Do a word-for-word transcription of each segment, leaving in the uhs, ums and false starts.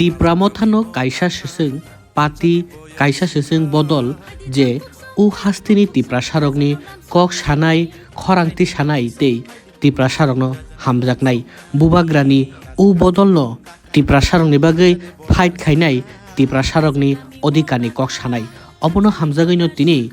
Tipra Mothano kaisa seseng party, kaisa seseng bodol je o hasteni Tiprasarokni kok sanai, khorangti sanai tei Tiprasarokno hamjaknai. Bubagrani o bodolno Tiprasarokni bagwi fight khainai, Tiprasarokni odhikarni kok sanai. Obono hamjagwino tini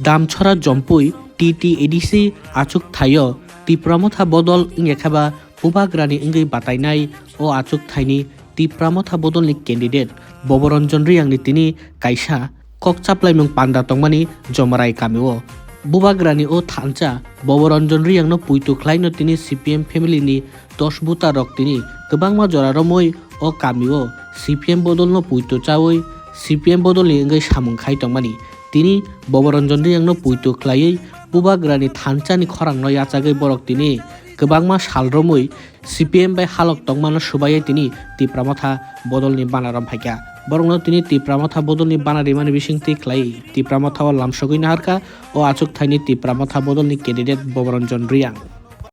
Damchora Jompui T T A D C achuk thaio Tipra Motha bodol wngya khe ba Bubagrani wngwi batainai o achuk thaini Tipra Motha bodolni candidate Boboranjan Riyangni tini kaisa kok chaplaimung panda tongmani Jomarai kamio. Bubagrani o thansa Boboranjan Riyangno puitu khlaino tini C P M family ni dos buta rok tini kwbangma jora romwi o kamio C P M bodolno puitu chawi C P M bodolni wngwi samung khai tongmani. Tini Boboranjan Riyangno puitu khlaiwi Bubagrani thansani khorangno yachagwi borok tini kwbangma sal romwi C P M bai halok tongmano subaiwi tini Tipra Motha bodolni bana rom phaikha. Borokno tini Tipra Motha bodolni bana rimani bisingtwi khlai Tipra Motha o lamsogwi naharkha o achuk thaini Tipra Motha bodolni candidate Boboranjan Riyang.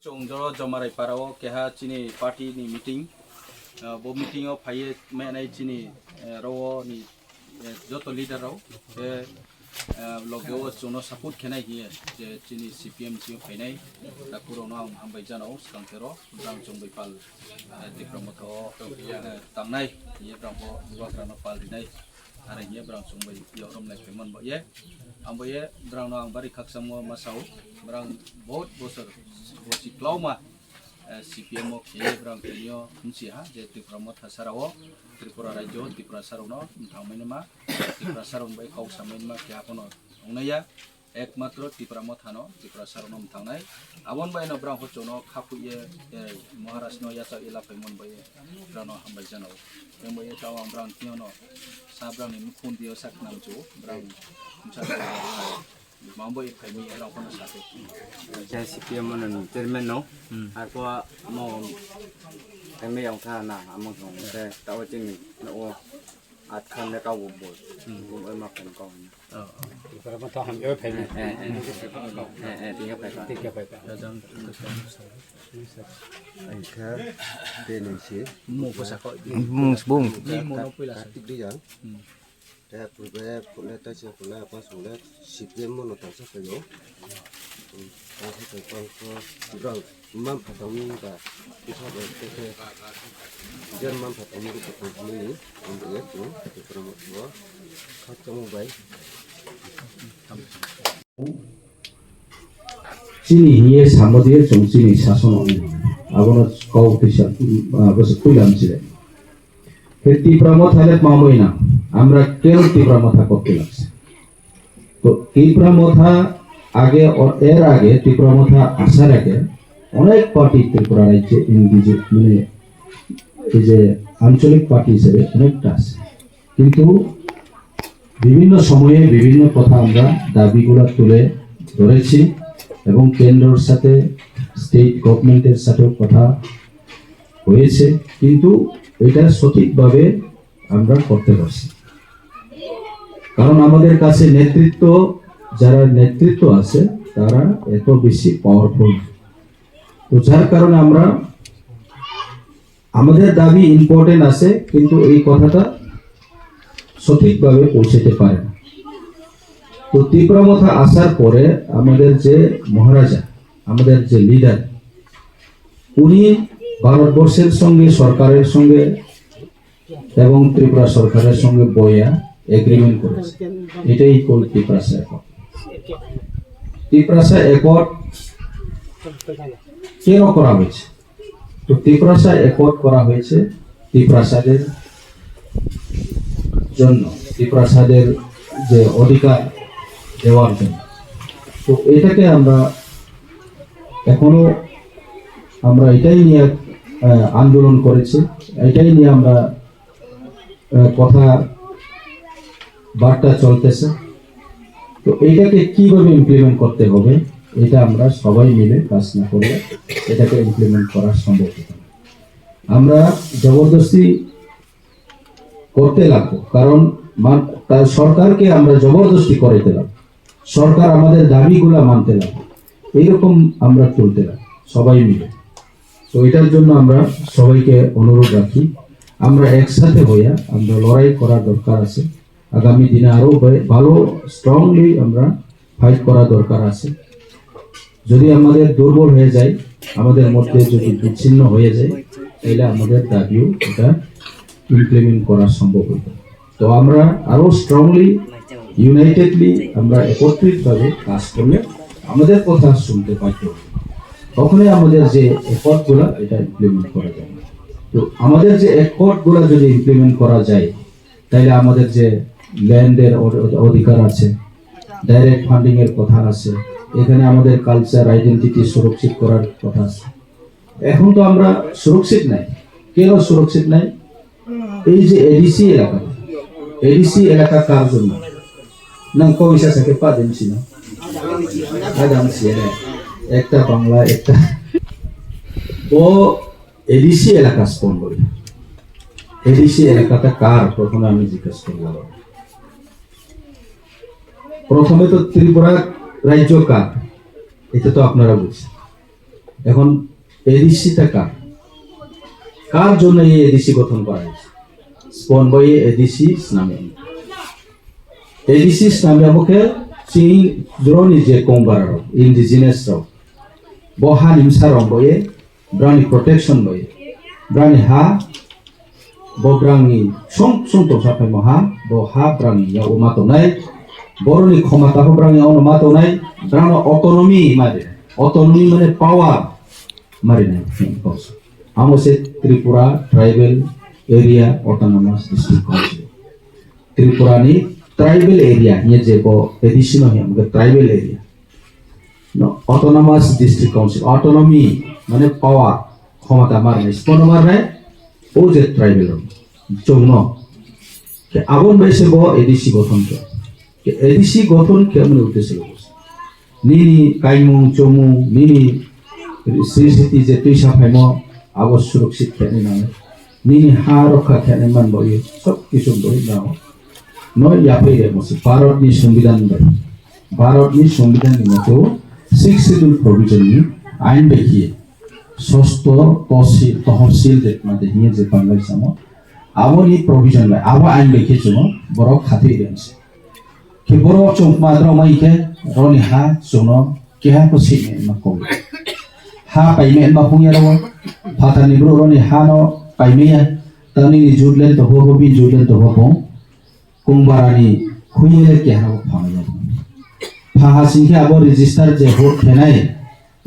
Chwng joro Jomarai para o keha chini party ni meeting, ah, bo meeting o phaiwi menai chini, eh, ro o ni, eh, joto leader rok, eh, eh, loge o chwngno support khenai hiye je chini C P M chini phainai, takhurokno ang hambai jano swkang khe ro, brang chwng bai pal, eh, Tipra Motha o, eh, tangnai hiye brang bo Bubagrano pal rinai, are hiye brang chwng bai yorom nai phaimon bo ye, ang bo ye brang no ang bari khakchangmo ma sao, brang bahut bosor bosi klauma, eh, C P M o khe brang tini o hwnsi ha je Tipra Motha sara o, Tripura rajyo Tiprasarokno mthangmani ma, Tiprasarok bai kok samani ma khe aphano wngnaiya, ekmatro Tipra Mothano Tiprasarokno mthangnai. Aboni bai no brang hochono khaphuiye, eh, Maharaj no yacha ila phaimon bai brano hambai jano. Yang bai tawang brang tini no sa brang ni mukhun dio sak namchu brang msa Mambo i phaimwi rang phano sate. Jai C P M no chairman no. Hmm. Ako mo kami yang tha na amang thong te tawa chini no o at khan ne ka wo bo. Hmm. Bo ma phan ko. Oh, oh. Para ma ta ham yo phaimwi. Eh, eh, eh. Eh, eh, tiga phaimwi. Tiga phaimwi. Jajang. Angkha denisi. Mo ko sako. Bung, bung. Ni mo no puila sa. Tik di jang. Hmm. Te purbe phunai taisa phunai apa swngle C P M no tangsa phaio. Tangsa phai pang kho brang man phatang ni ba kisa ba te te jan man phatang ni ko ni ni ni ko ni ko ni ko mo ko kha chong bai. Chini hiye samodiye chong chini sasono abono kau tisa, ah, bos puilam chile. He Tipra Motha le mamoi na, আমরা কেন টিপ্রা মথা করতে লাগছে? তো টিপ্রা মথা আগে, অ-, এর আগে টিপ্রা মথা আসার আগে অনেক পার্টি ত্রিপুরা রাজ্যে ইন্ডিজে-, মানে এই যে আঞ্চলিক পার্টি হিসেবে অনেকটা আছে, কিন্তু বিভিন্ন সময়ে বিভিন্ন কথা আমরা দাবিগুলা তুলে ধরেছি এবং কেন্দ্রর সাথে, স্টেট গভর্নমেন্টের সাথেও কথা হয়েছে, কিন্তু এটা সঠিকভাবে আমরা করতে পারছি না। কারণ আমাদের কাছে নেতৃত্ব, যারা নেতৃত্ব আছে, তারা এত বেশি পাওয়ারফুল। তো যার কারণে আমরা, আমাদের দাবি ইম্পর্টেন্ট আছে, কিন্তু এই কথাটা সঠিকভাবে পৌঁছাতে পারে না। তো টিপ্রা মথা আসার পরে আমাদের যে মহারাজা, আমাদের যে লিডার, উনি ভারতবর্ষের সঙ্গে, সরকারের সঙ্গে এবং ত্রিপুরা সরকারের সঙ্গে বইয়া এগ্রিমেন্ট করেছে। এটাই ইকুয়াল টিপ্রাসা অ্যাকর্ড। টিপ্রাসা অ্যাকর্ড কেন করা হয়েছে? তো টিপ্রাসা অ্যাকর্ড করা হয়েছে টিপ্রাসাদের জন্য, টিপ্রাসাদের যে অধিকার দেওয়ার জন্য। তো এটাকে আমরা এখনো, আমরা এটাই নিয়ে, আহ, আন্দোলন করেছি, এটাই নিয়ে আমরা, আহ, কথা বার্তা চলতেছে। তো এটাকে কিভাবে ইমপ্লিমেন্ট করতে হবে, এটা আমরা সবাই মিলে কাজ না করলে এটাকে ইমপ্লিমেন্ট করা সম্ভব হতো না। আমরা জবরদস্তি করতে লাগবো, কারণ মান-, তার সরকারকে আমরা জবরদস্তি করাইতে লাগবো, সরকার আমাদের দাবিগুলা মানতে লাগবো, এইরকম আমরা চলতে লাগবো সবাই মিলে। তো এটার জন্য আমরা সবাইকে অনুরোধ রাখি, আমরা একসাথে হইয়া আমরা লড়াই করার দরকার আছে। আগামী দিনে আরো বে-, ভালো, স্ট্রংলি আমরা ফাইট করার দরকার আছে। যদি আমাদের দুর্বল হয়ে যায়, আমাদের মধ্যে যদি বিচ্ছিন্ন হয়ে যায়, তাহলে আমাদের দাবিও এটা ইমপ্লিমেন্ট করা সম্ভব হইতো। তো আমরা আরো স্ট্রংলি, ইউনাইটেডলি আমরা একত্রিতভাবে কাজ করলে আমাদের কথা শুনতে বাধ্য হবে। তখনই আমাদের যে অ্যাকর্ডগুলো, এটা ইমপ্লিমেন্ট করা যাবে। তো আমাদের যে অ্যাকর্ডগুলো যদি ইমপ্লিমেন্ট করা যায়, তাহলে আমাদের যে ল্যান্ডের অধ-, অধিকার আছে, ডাইরেক্ট ফান্ডিং এর কথা আছে, এখানে আমাদের কালচার আইডেন্টিটি সুরক্ষিত করার কথা আছে। এখন তো আমরা সুরক্ষিত নাই। কেন সুরক্ষিত নাই? এই যে এডিসি এলাকা, এডিসি এলাকা কার জন্য? Nang kok isa sakhe pa din sino. Adam sino. একটা বাংলা, একটা. ও এডিসি এলাকা স্পন করে। এডিসি এলাকাটা কার? প্রথমে আমি জিজ্ঞেস করবো। প্রথমে তো ত্রিপুরা রাজ্য কার? এটা তো আপনারা বুঝছেন। এখন এডিসিটা কার? কার জন্য এই এডিসি গঠন করা হয়েছে? স্পন বয়ে এডিসি নামে। এডিসি নামে আমাকে চিন জোরনি যে কোম্বারারও, ইন্ডিজিনাসরাও, বহানি মসারও বয়ে, ব্রানি প্রোটেকশন বয়ে, ব্রানি হা, bo brangni song song tongsa phaimo ha, bo ha brangni yago ma tongnai, boroni khomata bo brangni yago ma tongnai, brangno autonomy mari, autonomy mane power mari nai. Amo se Tripura Tribal Area Autonomous District Council. Tripura ni tribal area, ye je bo A D C no hiya, tribal area. No, Autonomous District Council, autonomy, mane power, khomota marnai, spono marnai, o je tribal rok, chwngno. Ke abon bai se bo A D C gothon khe. Ke A D C gothon khe mani uddesho logo. Nini kaimung, chomung, nini sri siti je tuisa phaimo, abo surakshit khe nai nangnai. Nini ha rokha khe nai man bo ye, sob kisu bo ye nao. No yapri re mo se. Bharat ni Songbidan bai. Bharat ni Songbidan ni moto Sixth Schedule provision ni ain bai khe sosto tohsil, tohsil de mate hiye je Bangal samo. Abo ni provision bai, abo ain bai khe chungo borok khatwi rem se. Khe borok chung madra mai khe roni ha chungo keha ko sini ma ko. Ha pai me ma pung ya ro. Phatar ni bro roni ha no pai me ya. Tani ni judlen to ho, ho bi judlen to ho. Kongbarani khuye keha phamaya. Phaha singkhe abo register je vote khenai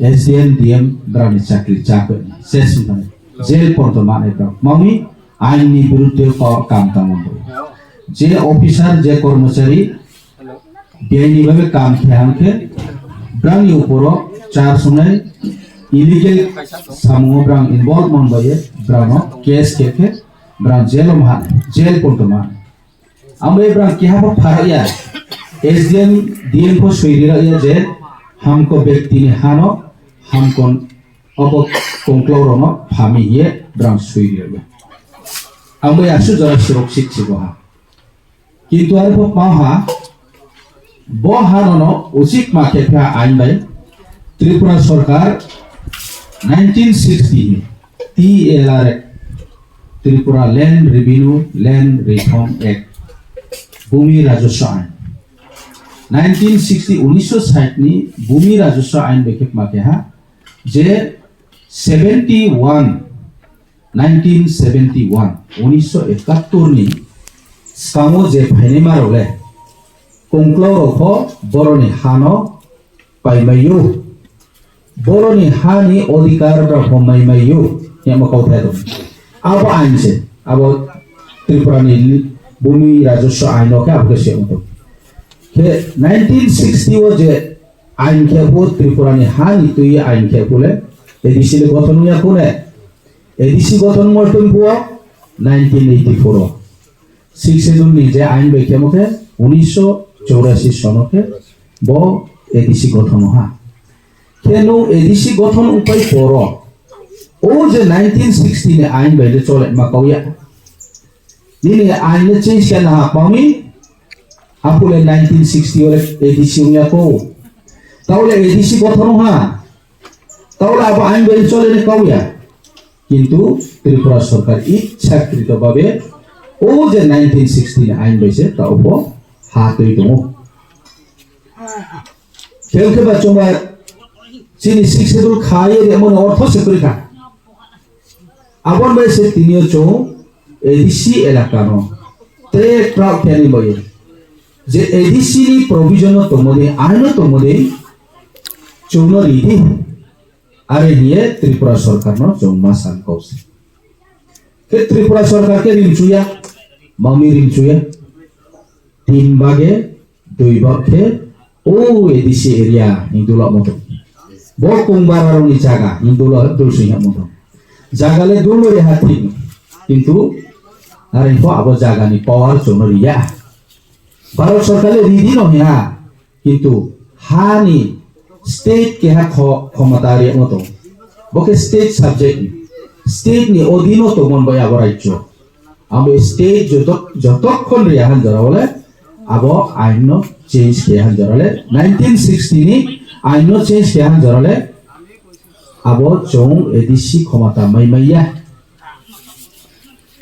S D M, D M brani chakri chakri ses mani jail porto mane bro. Mami ain ni birudde ko kam tamo. Je officer, je kormochari biyani babe kam khe hamkhe brani uporo char sunai illegal samungo brang involve mon baye brano case khe khe brang jail o mane jail porto mane. Ambai brang keha bo pharya. S D M, D M ko sui ri ya je hamko bekti ni hano hamkon obo kongklao rono phami ye brang sui ri ya. Ambai asu jora surok sik si boha. Kintu arbo paha bo hano no usik ma khe pha ain bai Tripura Sarkar nineteen sixty ni T L R Act, Tripura Land Revenue Land Reform Act, Bhumi Rajaswa Ain. Nineteen sixty, unisho sait ni Bhumi Rajaswa Ain bai khe ma khe ha je seventy one, nineteen seventy one, unisho ekattor ni skamo je phainai ma rok le kongklao rok pho boroni hano paimaiyo. Boroni hani odhikar rok pho maimaiyo. Yamo kau thai dong. Abo ain se, abo Tripura ni Bhumi Rajaswa Ain o khe abo khe se ungto. Khe nineteen sixty o je ain khe bo Tripura ni hani twi ain khe bo le A D C le gothon ya kune. A D C gothon mo twi bo nineteen eighty four o. Sixth Schedule ni je ain bai khe mo khe unisho chorasi sono khe bo A D C gothon ha. Khe no A D C gothon upai poro. O je nineteen sixty ni ain bai le chole ma kauya. Nini ain le change khe na ha pami. Apule nineteen sixty o le A D C unya ko. Taule A D C gothon ha. Taule abo ain bai chole ne kauya. Kintu Tripura sorkar ichchakritobhabe o je nineteen sixty ni ain bai se ta obo ha twi tongo. Khe wngkhe ba chwngba chini Sixth Schedule kha ye rwmani ortho se kwrwi kha. Aboni bai se tini o chwng A D C elaka no tre twelve khe ni bai je A D C ni provision no tongmani, ain no tongmani chwngno ridi. Are hiye Tripura sorkar no chwng ma san kok se. Khe Tripura sorkar khe rimchuya, mami rimchuya. Tin bage dui bag khe o A D C area Hindu lok moto. Bo kongbararokni jaga Hindu lok dulsing ha moto. Jaga le dulwi ha thik. Kintu are pho abo jaga ni power chwngno riya. Bharat sorkar le ridi no ya. Kintu hani state keha kho-, khomota riyakno tongo. Bo khe state subject ni. State ni odino tongmani bai abo rajyo. Abo state joto-, jotokhon riya han jora bole abo ain no change khe han jora le nineteen sixty ni ain no change khe han jora le abo chwng A D C khomota mai maya.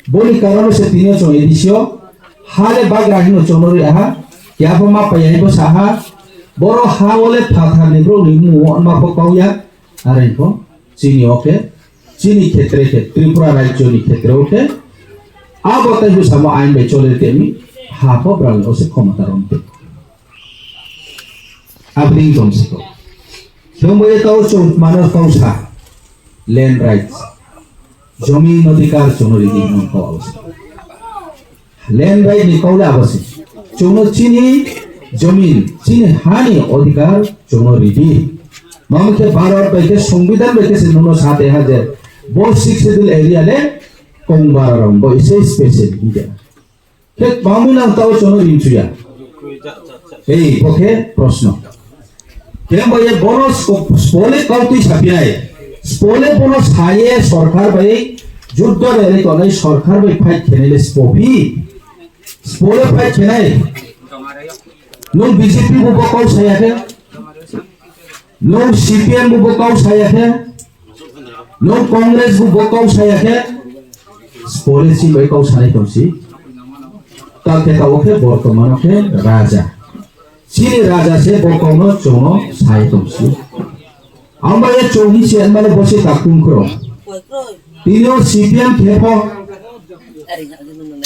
Boni karon se tini chwng A D C o hale bagra hino chwngno ri aha, kiya pho ma paya bo saha, boro ha ole phathar ni bro ni mu ma pho kauya, are pho chini oke, chini khetre khe Tripura rajyo ni khetre oke, abo tai bo samo ain bai chole temi ha pho brang o se khomota rom te. Abring tong siko. Thwngbo ye tau chwng mano tau sa. Land rights. Jomin odhikar chwngno ridi hwnwi kok abo se. Land right ni kok le abo se. Chwngno chini jomin, chini hani odhikar chwngno ridi. Mamo khe Bharat bai khe Songbidan bai khe se nono sa te ha je bo Sixth Schedule area le kongbararok bo ise special hinja. Khe bangwi nang tao chwngno rimchuya. Ei, bo khe proshno. Khe bo ye bono spo-, spole kautwi sapinai. Spole bono saye sorkar bai juddo rele tonai sorkar bai fight khenai le spopi. Spole fight khenai. Nung B J P bo bo kau saya khe. Nung C P M bo bo kau saya khe. Nung Congress bo bo kau saya khe. Spole si bai kau sanai tong si. Ta khe ta o khe bortoman o khe raja. Chini raja se bo kau no chwngno sai tong si. Amba ye chwng ni se mane bo se ta kum kro. Tini o C P M khe pho,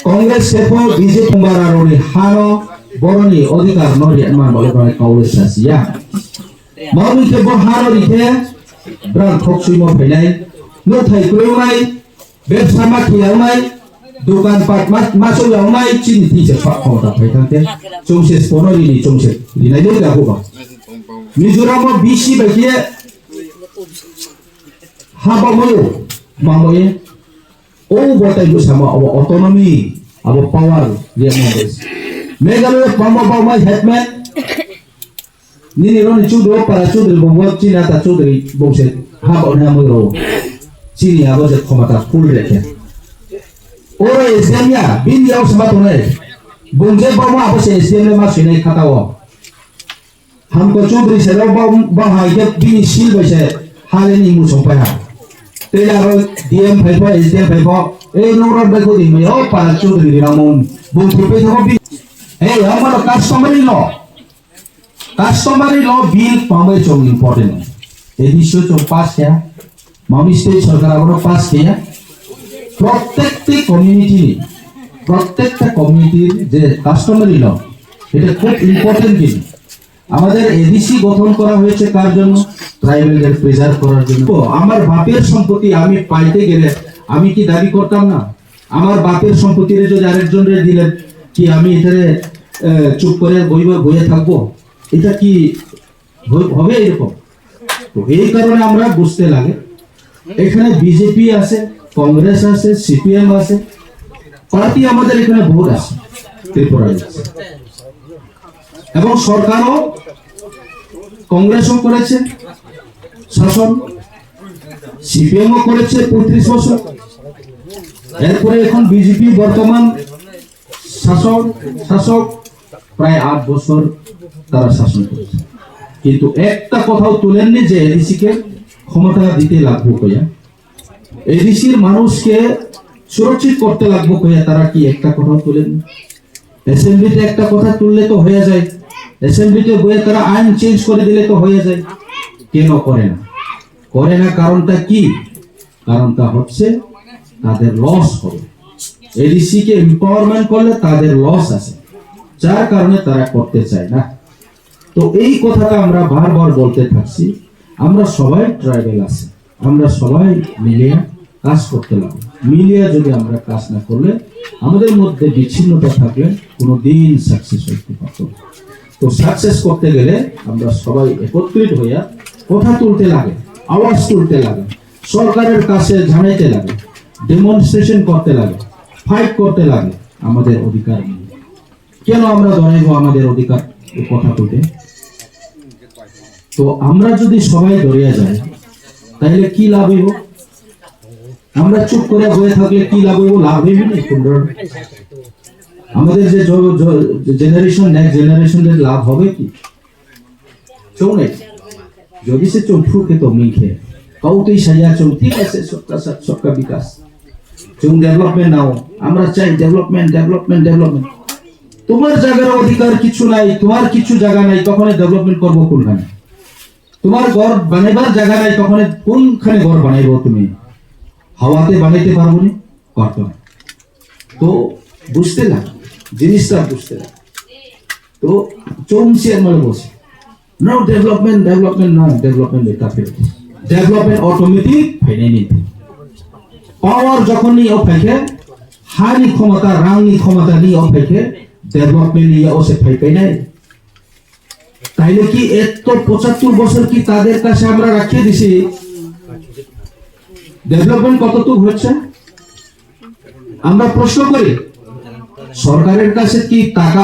Congress khe pho, B J P bara roni hano boroni odhikar no ri man bole bole kau le sa si ya. Mami khe bo hano ri khe bra thok sui mo phainai. No thai kro mai. Bebsa ma khiyang nai, dukan pat ma, ma soi yang nai, chini tisa pa khota phai thang te, chungse spono rini chungse, rinai dei ga buba. Mizoram o B C bai khe, haba moyo, ma moye, o botai bu sama, abo autonomy, abo power, dia mo bes. Meghalaya pama ba mai headman, Nini roni chudri o para chudri bo bo chini ata chudri bo se ha ba ha mo ro. Chini abo je khomata full re khe. Oro S D M ya, bini yao sama tonai. Bung je bo ma abo se S D M le ma sinai khata o. Hamko chudri se ro bo, bo hai je bini sil bai se ha le ni mu song pai ha. Tela ro D M phai pho, S D M phai pho. E no ro bai ko di mai o para chudri ri ramon. Bung thu pai tho bi. E ya ma customary law. Customary law bill pambai chong important. A D C o chong pass kya? Mami state sarkar abono pass kya? প্রত্যেকটি community ni, প্রত্যেকটা community র যে customary law, এটা খুব important কিন্তু। আমাদের এডিসি গঠন করা হয়েছে কার জন্য? ট্রাইবেলদের প্রিজার্ভ করার জন্য। তো আমার বাপের সম্পত্তি আমি পাইতে গেলে আমি কি দাবি করতাম না? আমার বাপের সম্পত্তিরে যদি আরেকজনরে দিলে কি আমি এটারে, আহ, চুপ করে বইবে, বইয়ে থাকবো? এটা কি হ-, হবে এরকম? তো এই কারণে আমরা বুঝতে লাগে, এখানে বিজেপি আছে, কংগ্রেস আছে, সিপিএম আছে, পার্টি আমাদের এখানে বহুত আছে ত্রিপুরায়। এবং সরকারও, কংগ্রেসও করেছে শাসন, সিপিএমও করেছে পঁয়ত্রিশ বছর, এরপরে এখন বিজেপি বর্তমান শাসন, শাসক প্রায় আট বছর তারা শাসন করেছে, কিন্তু একটা কথাও তুলেননি যে এডিসি কে ক্ষমতা দিতে লাগবো কইয়া। এডিসির মানুষকে সুরক্ষিত করতে লাগবো কইয়া তারা কি একটা কথা তুলেন? অ্যাসেম্বলিতে একটা কথা তুললে তো হয়ে যায়, অ্যাসেম্বলিতে বইয়ে তারা আইন চেঞ্জ করে দিলে তো হয়ে যায়। কেন করে না? করে না, কারণটা কি? কারণটা হচ্ছে তাদের লস হবে। এডিসি কে এম্পাওয়ারমেন্ট করলে তাদের লস আছে, যার কারণে তারা করতে চায় না। তো এই কথাটা আমরা বারবার বলতে থাকছি, আমরা সবাই ট্রাইবাল আছি, আমরা সবাই মিলিয়া কাজ করতে লাগবো। মিলিয়া যদি আমরা কাজ না করলে, আমাদের মধ্যে বিচ্ছিন্নতা থাকলে কোনোদিন সাকসেস হইতে পারতো না। তো সাকসেস করতে গেলে আমরা সবাই একত্রিত হইয়া কথা তুলতে লাগে, আওয়াজ তুলতে লাগে, সরকারের কাছে জানাইতে লাগে, ডেমনস্ট্রেশন করতে লাগে, ফাইট করতে লাগে আমাদের অধিকার নিয়ে। কেন আমরা দাঁড়াইবো আমাদের অধিকার, এই কথা তুলতে? তো আমরা যদি সবাই দরিয়া যাই, তাহলে কি লাভ হইব? আমরা চুপ করে বসে থাকলে কি লাভ হইব? লাভ হইবে না কোনো। আমাদের যে জেনারেশন, নেক্সট জেনারেশনের লাভ হবে কি? কেউ নেই। যদি সে চুপ ফুকে তো মিখে, কাউকেই সাজা চলতি আছে, সবকা সাথ সবকা বিকাশ। চুম ডেভেলপমেন্ট নাও, আমরা চাই ডেভেলপমেন্ট, ডেভেলপমেন্ট, ডেভেলপমেন্ট। তোমার জায়গার অধিকার কিছু নাই, তোমার কিছু জায়গা নাই, তখন ডেভেলপমেন্ট করবো কোনখানে? তোমার ঘর বানাইবার জায়গা নাই, তখন কোনখানে ঘর বানাইবো তুমি? হাওয়াতে বানাইতে পারবো নি? পারতো না। তো বুঝতে না, জিনিসটা বুঝতে না। তো চুম চেয়ার মানে বসে, no development, development, no development, এটা ফেরত। Development automatic ফাইনাই নিতে। Power যখন নিয়ে ফাইকে, হানি ক্ষমতা, রাংনি ক্ষমতা নিয়ে ফাইকে, ডেভেলপমেন্ট নিয়ে ওসে ফাইকাই নাই। তাইলে কি এত পঁচাত্তর বছর কি তাদের কাছে আমরা রাখিয়ে দিছি? ডেভেলপমেন্ট কতটুকু হচ্ছে? আমরা প্রশ্ন করি, সরকারের কাছে কি টাকা